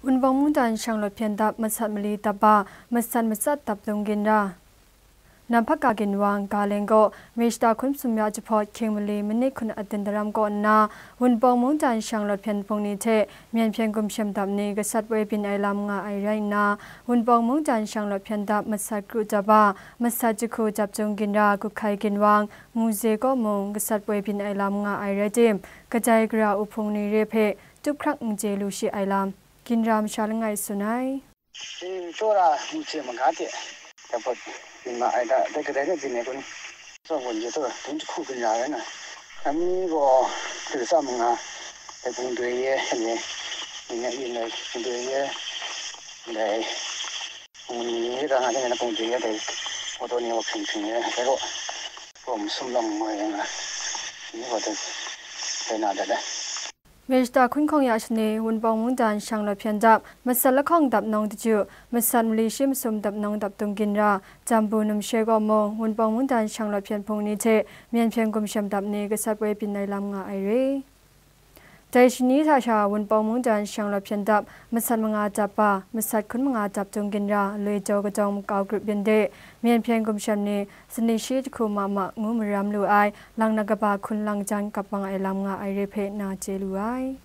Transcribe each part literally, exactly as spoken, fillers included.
Wunpawng mungdan shanglawt hpyen dap masat mali dap ba, masat matsat dap tung ginra. Namhpaka ginwang ga leng gaw, Mishta hkun sum ya jahpawt hkying mali manit hkun aten daram kaw nna, Wunpawng mungdan shanglawt hpyen hpung ni hte myen hpyen gumshem dap ni gasat woi byin ai lam nga ai rai nna, Wunpawng mungdan shanglawt hpyen dap masat kru dap ba, masat jahku dap tung ginra guhkai ginwang, Muze kaw mung gasat woi byin ai lam nga ai rai tim, kadai gara uhpung ni re hpe tup hkrak n chye lu shi ai lam, ginra masha langai tsun ai. Tsawra Muze maga de, dapawt byin ma ai da, dai kadai de byin ai kun, tsawra je tsawra dun jahku ginra rai na, ami gaw, kasa manga, dai hpung doi ye, ni, ni na yin dai hpung doi ye, dai, ni ra nga de na hpung doi ye, dai, wato ni wa hpring hpring ye, dai gaw, gaw masum lam ngoi nga, ni gaw dai, dai na da dai. Mishta hkun hkawng ya shani Wunpawng mungdan shanglawt hpyen dap, masat lahkawng dap nawng daju, masat mali shi masum dap nawng dap tung ginra, Jambu numshe gaw mung, Wunpawng mungdan shanglawt hpyen hpung ni hte myen hpyen gumshem dap ni gasat woi byin ai lam nga ai re. Dai shani hta sha Wunpawng mungdan shanglawt hpyen dap, masat manga dap ba, masat hkun manga dap tung ginra, Lui Jaw Kadawng makau grup byin de, myen hpyen gumshem ni, sani shi jahku ma ma ngu maram lu ai, lang na kaba hkun lang jan kap bang ai lam nga ai re hpe na chye lu ai.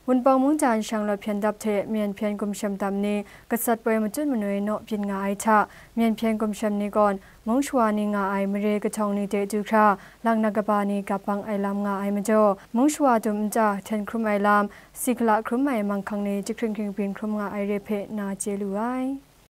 Wunpawng mungdan shanglawt hpyen dap hte myen hpyen gumshem dap ni gasat woi matut manoi naw byin nga ai hta, myen hpyen gumshem ni gawn mung shawa ni nga ai mare kahtawng ni de du hkra, lang na kaba ni gap bang ai lam nga ai majaw, mung shawa dum nta hten hkrum ai lam, si hkala hkrum ai manghkang ni jahkring hkring byin hkrum nga ai re hpe na chye lu ai.